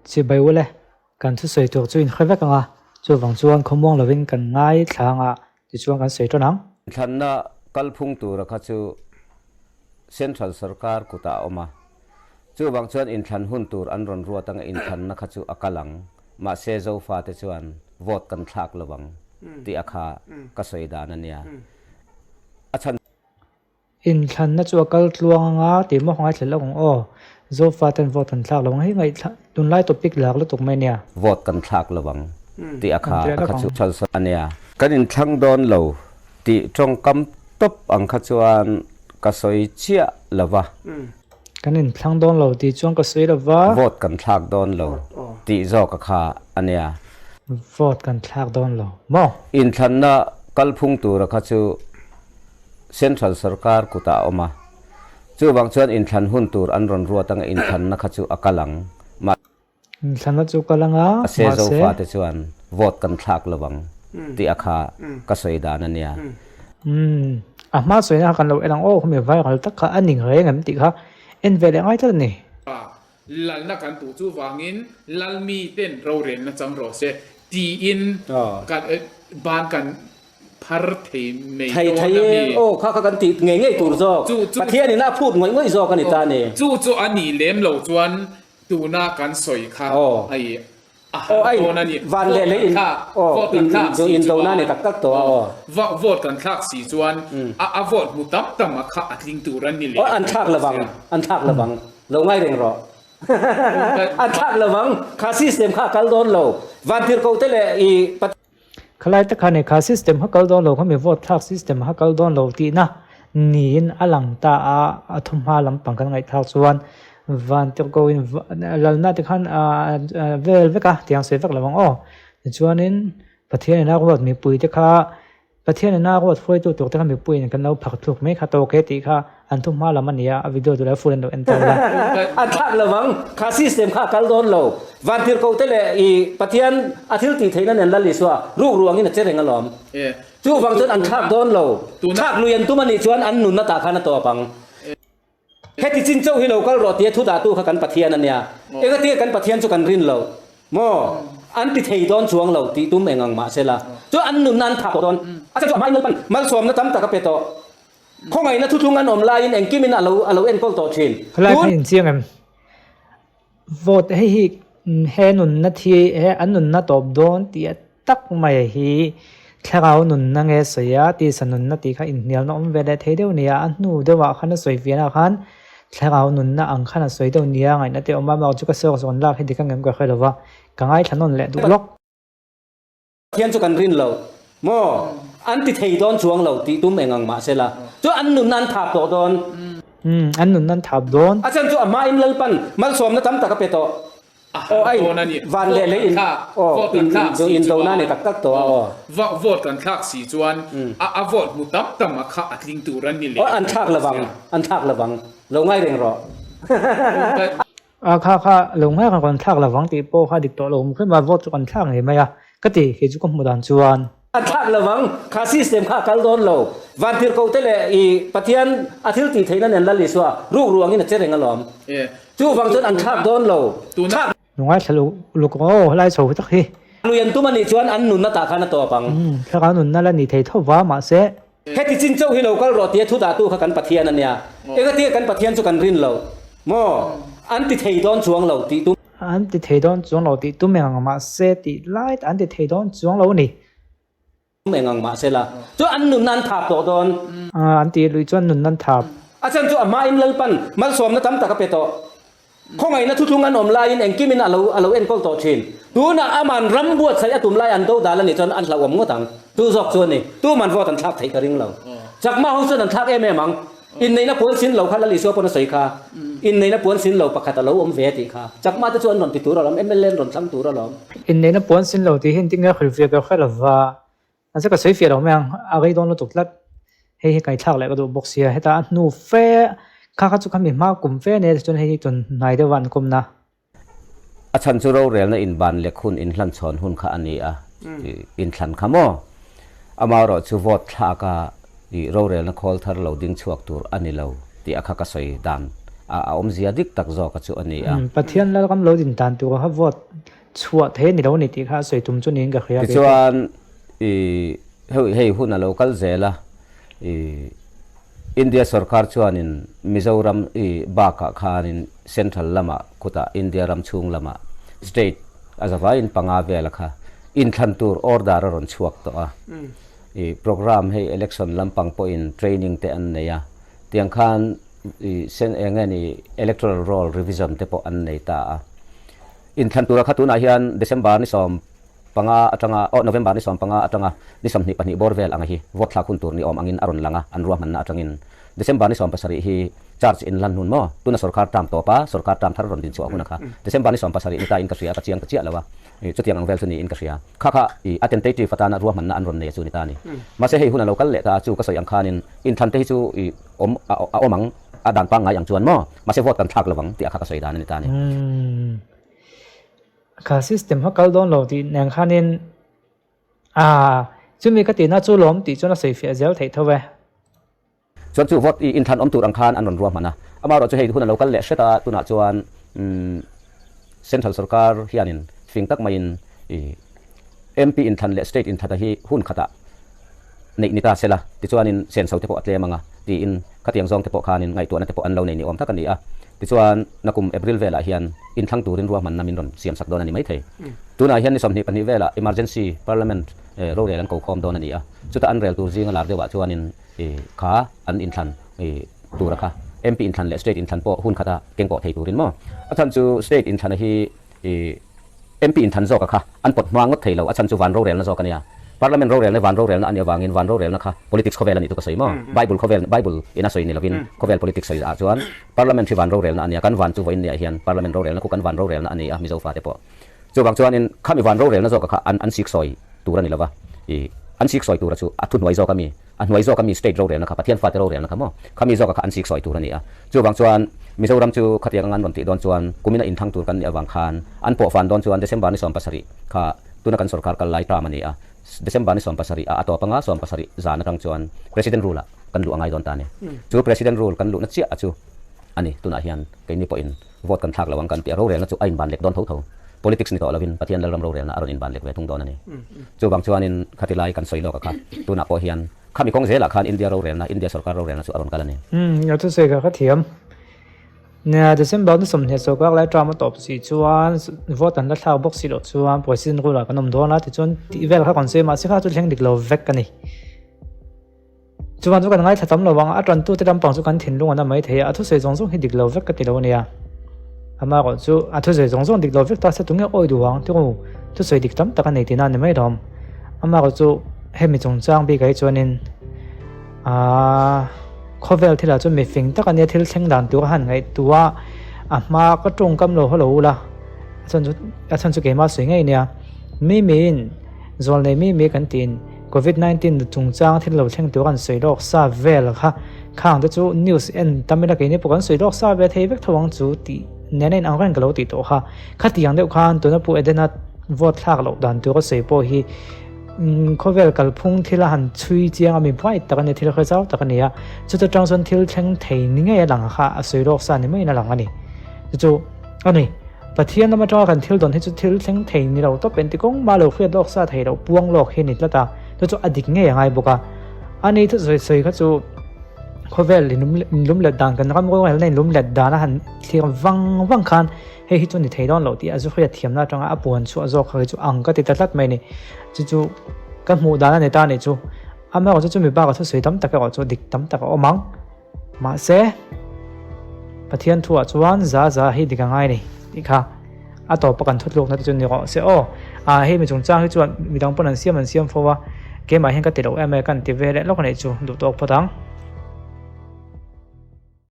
Chibai ule, kan thusawi tur chu inhre vek ang a, chuvang chuan khawmuang lovin kan ngaithla ang a, tichuan kan sawi tan ang. Thlanna kalphung tura kha chu Central sorkar kutah a awm a, chuvang chuan inthlan hun tur an rawn ruat anga inthlanna kha chu a kal ang, mahse Zofate chuan vote kan thlak lo ang tih a kha ka sawi dan a nia. A chhan. Inthlanna chu a kal tluang anga tih maw ngaithla lawk ang aw. Zofa ten vote kan thlak lo ang hei ngaihthla tunlai topic lak lutuk mai ania. Vote kan thlak lo ang tih a kha a kha chu chhalsa ania. Kan inthlang dawn lo tih tawngkam tawp ang kha chuan ka sawi chiah lo va. Kan inthlang dawn lo tih chuan ka sawi lo va. Vote kan thlak dawn lo tih zawk a kha ania. Vote kan thlak dawn lo maw? Inthlanna kalphung tura kha chu Central sorkar kutah a awm a, chuvang chuan inthlan hun tur an rawn ruat anga inthlanna kha chu a kal ang. Inthlanna chu kal anga, mahse Zofate chuan vote kan thlak lo ang tih a kha ka sawi dan a nia. Umm, a hma sawina kha kan lo en ang aw, khumi viral tak kha a ning reng em tih kha en ve leh ngai tlat a ni. Lalna kan duh chu vangin Lalmi ten rorelna chang rawh se tiin kan ban kan phar thei mai Thei dawn thei a e, mi. aw kha kha kan tih ngei ngei tur zawk. Chu chu Pathian in a phut ngawih ngawih zawk a ni ta ni. Chu chu a nih lem lo chuan tuna kan sawi kha Aw. hei a Aw har ai dawn a ni. van Vote leh leh kan in thlak aw vote kan in thlak in si in do na chuan ni tak tak tawh a aw aw. va vote kan thlak si chuan a a vote hmu tam tam a kha a tling tur an ni leh Aw an mai thlak bawk lovang sia. an thlak lovang lo ngai reng rawh. An thlak lovang kha system kha a kal dawn lo vantirhkoh te leh i Khalai te khan kha system kha kal dawn lo kha mi vote thlak system kha kal dawn lo tihna niin a lang ta a, a thawmhma lampang kan ngaihthlak chuan vantirhkoh in lalna te khan vel vek a tiang sawi vek lo ang aw tichuanin Pathian in a ruat mipui te kha Pathian in a ruat hruaitu tur te kha mipuiin kan lo phak thluk mai kha tawk e tih kha an thu hma lam a ni a, a video chu lo full in lo en ta ula. An thlak lo vang, kha system kha a kal dawn lo. Vantirhkoh te leh i Pathian a thil tih theihna nen Lal Isua ruk ruangin a che reng alawm. Chuvang chuan an thlak dawn lo. Thlak lui an tum a nih chuan an nunna tah khan a tawp ang. Heti chin chauh hi lo kal rawh tia thu dahtu kha kan Pathian a nia. Engatinge kan Pathian chu kan rin loh maw? An ti thei dawn chuang lo tih tum eng ang mahsela chu an nunna an thak dawn. A chhan chu amah in Lalpan malsawmna tam tak a pe tawh. Khawngaihna thuthlung an awm laiin engkimin a lo a lo enkawl tawh thin. Khalai Tun. kha inchiang em? Vote hei hi he nunna thi he an nunna tawp dawn tih a tak mai hi thlarau nunna nge sawi a tisa nunna tih kha inhnialna awm ve leh thei deuh nia a hnu deuhah khan a sawi fiahna khan thlarau nunna ang khan a sawi deuh nia ngaihna te awm a amaherawhchu chu ka sawi zawn lak hi dik ang em ka hre lova ka ngaithla nawn leh duh lawk. Pathian chu kan rin lo maw? An ti thei dawn chuang lo tih tum eng ang mahsela chu an nunna an thap tawh dawn. Umm, an nunna an thap dawn. A chhan chu a hmain Lalpan malsawmna tam tak a pe tawh. Aw ai, van leh lei in aw in in do na ni tak tak tawh a aw. Vote kan thlak si chuan a vote hmu tam tam a kha a tling tur an ni leh. Aw an thlak lovang, an thlak lovang. Lo ngai reng rawh. A kha kha lo nghak a kan thlak lovang tih pawh kha dik tawh lo hrim a, vote chu kan thlak ngei mai a, ka ti kei chu ka hmuh dan chuan. A thlak lovang, kha system kha a kal dawn lo. Vantirhkoh te leh i Pathian a thil tih theihna nen Lal Isua ruk ruangin a che reng alawm. Chuvang chuan an thlak dawn lo. Thlak. Nungaithla luk aw helai chho tak hi. Lui an tum a nih chuan an nunna tah khan a tawp ang. Thlarau nunna la ni thei tho va mahse. Heti chin chauh hi lo kal rawh tia thu dahtu kha kan Pathian a nia. Engatinge kan Pathian chu kan rin lo maw? An ti thei dawn chuang lo tih tum. An ti thei dawn chuang lo tih tum eng ang mahse tih lai an ti thei dawn chuang lo a ni. Eng ang mahse la chu an nunna an thap tawh dawn. An tih lui chuan nunna an thap. A chhan chu a hmain Lalpan malsawmna tam tak a pe tawh. Khawngaihna thuthlung an awm laiin engkimin a lo a lo enkawl tawh thin. Tunah aman ram buatsaih a tum lai an do dal a nih chuan an hlauhawm ngawt ang. Tu zawk chu a ni. Tuman vote an thlak theih ka ring lo. Chakma ho chuan an thlak em em ang. Inneihna puan sin lo kha Lal Isua pawn a sawi kha. Inneihna puan sin lo pakhat a lo awm ve a tih kha. Chakma te chu an rawn ti tur alawm, mla an rawn thlang tur alawm. Inneihna puan sin lo tih hi engtin nge a hrilhfiah ka hre lova. Mahse ka sawi fiah lo mai ang, a rei dawn lutuk tlat. Hei hi ngaihthlak leh ka duh bawk sia, heta a hnu fe kha kha chu kha mi hma kum fe ania tichuan hei hi tun hnai deuh a an kawmna. A chhan chu rorelna inban lek hun inhlanchhawn hun kha a ni a, inthlan kha maw? Amaherawh chu vote thlak a i rorelna khawl thar lo ding chhuak tur a ni lo tih a kha ka sawi dan. a awmzia dik tak zawka chu a ni a. Pathian Lalram lo din dan tur kha vote chhuah thei a ni lo a ni tih kha a sawi tum chu niin ka hria. Tichuan i hei hun a lo kal zel a, i India sorkar chuanin Mizoram i bakah khanin Central lamah khutah India ram chhung lamah state a zavaiin panga vela kha inthlan tur order a rawn chhuak tawh a. I programme hei election lampang pawhin training te an nei a, tiang khan i eng nge ni electoral roll revision te pawh an nei ta a. Inthlan tura kha tunah hian December ni 15 atanga aw November ni 15 atanga ni 22 bawr vel anga hi vote thlak hun tur ni awm angin a rawn lang a, an ruahmanna atangin December ni 70 hi charge in lan hun maw? Tuna sorkar term tawp a, sorkar term thar rawn din chhuah hun a kha December ni 70 ni ta in ka hria, ka chiang ta chiah lo a, chutiang ang vel chu niin ka hria. Kha kha i a tentative atana ruahmanna an rawn nei a chu ni ta a ni. Mahse hei hun a lo kal leh ta a, chu ka sawi ang khanin inthlan te hi chu i awm a awm ang, a dan pangngai ang chuan maw? Mahse vote kan thlak lo ang tih a kha ka sawi dan a ni ta a ni. Kha system kha kal dawn lo tih nen khanin Aaa, chumi ka tihna chu lawm tih chuan a sawi fiah zel theih tho e. Chuan chu vote i inthlan awm tur ang khan an rawn ruahman a. Amaherawh chu hei hun a lo kal leh hret a, tunah chuan umm Central sorkar hianin fing tak maiin i MP inthlan leh State inthlata hi hun khatah neih ni ta sela, tichuanin senso te pawh a tlem ang a, tiin khatiang zawng te pawh khanin ngaihtuahna te pawh an lo nei ni awm tak a ni a. Tichuan nakum April velah hian inthlang turin ruahmanna min rawn siamsak dawn a ni maithei. Tunah hian ni 22 velah Emergency Parliament rorel an ko khawm dawn a ni a, chuta an rel tur zinga lar deuhah chuanin kha an inthlan tura kha MP inthlan leh State inthlan pawh hun khata keng pawh thei turin maw? A chhan chu State inthlana hi MP inthlan zawka kha an pawt hma ngawt thei lo, a chhan chu van rorelna zawk a nia. Parliament rorelna hi van rorelna a nih avangin van rorelna kha politics khawvel a nih chu ka sawi maw? Bible khawvel, Bible in a sawi ni lovin khawvel politics sawi ah chuan Parliament hi van rorelna a nia, kan van chu vawiin niah hian Parliament rorelna khu kan van rorelna a ni a, Mizo fate pawh. Chuvang chuanin khami van rorelna zawka kha an an siksawi tur a ni lova, i an siksawi tura chu a thuhnuai zawk ami, a hnuai zawk ami state rorelna kha, Pathian fate rorelna kha maw, khami zawka kha an siksawi tur a ni a. Chuvang chuan Mizoram chu khatiang anga an rawn tih dawn chuan kumina inthlang tur kan nih avang khan an pawh fan dawn chuan December ni 70 kha tuna kan sorkar kal lai term a ni a, December ni 70 ah a tawp anga 70 zan atang chuan President rule ah kan luh a ngai dawn ta a ni. Chu President rule kan luhna chiah a chu a ni. Tunah hian keini pawhin vote kan thlak lo ang kan tih a, rorelna chu a inban lek dawn tho tho. Politics ni tawh lovin Pathian Lalram rorelna a rawn inban lek ve thung dawn a ni. Chuvang chuanin khati lai kan sawi lawk a kha tunah pawh hian khami kawng zelah khan India rorelna, India sorkar rorelna chu a rawn kal a ni. Umm, a thusawi kha ka thiam. Nia, December ni 20 sorkar lai term a tawp si chuan vote an la thlak bawk si loh chuan President rule ah kan awm dawn a tichuan tih vel kha kan sawi mahse kha chu thleng dik lo vek a ni. Chuan chu kan ngaithla tam lo ang a, a tantute lampang chu kan thinlung an a mai thei a, a thusawi zawng zawng hi dik lo vek ka ti lo a nia. Amaherawh chu a thusawi zawng zawng dik lo vek ta se tunge awi duh ang tiru thusawi dik tam tak a nei tihna a ni mai lawm. Amaherawh chu hemi chungchang bikah hi chuanin Aaa, khawvel thilah chuan mi fing tak a nia, thil thleng dan tur a han ngaihtuah a, a hma ka tawngkam lo haw lo ula, a chhan chu a chhan chu keimah sawi ngei nia. Mi miin zual nei mi mi kan tiin Covid 19 chungchang thil lo thleng tur an sawi lawk sa vel kha, khang te chu news en tam ila keini pawh kan sawi lawk sa ve thei vek tho ang chu tih nena in ang reng ka lo tih tawh kha. Khatiang deuh khan tuna Pu Edena vote thlak loh dan tur a sawi pawh hi Khawvel kalphung thil a han chhui chiang a, mi buai tak a ni, thil hre zau tak a ni a. Chuta tang chuan thil thleng thei ni ngei a lang kha a sawi lawk sa ni maiin a lang a ni. Chu chu a ni, Pathian lam atanga kan thil dawn hi chu thil thleng thei ni lo tawp engti kawng mah lo hriat lawk sa thei loh puang lawk hi a ni tlat a, chu chu a dik ngei a ngai bawk a. A ni thusawi sawi kha chu khawvel inlum let dan kan ram rorelna inlum let dan a han thlir vang vang khan Hei hi chu ni thei dawn loh tih a zu hriat thiamna atanga a puan chhuah zawk kha hi chu ang ka ti ta tlat mai ni. Chu chu ka hmuh dan a ni ta nih chu. Amaherawh chu chumi bakah thusawi tam tak erawh chu dik tam tak a awm ang. Mahse, Pathian thuah chuan za za hi dik a ngai ni tih kha a tawpa kan thutlukna te chu ni rawh se aw. Ah hei mi chungchang hi chuan midang pawn an siam an siam fo a, keimah hian ka ti lo em e, kan ti ve leh lawk a nih chu duh tawk phawt ang.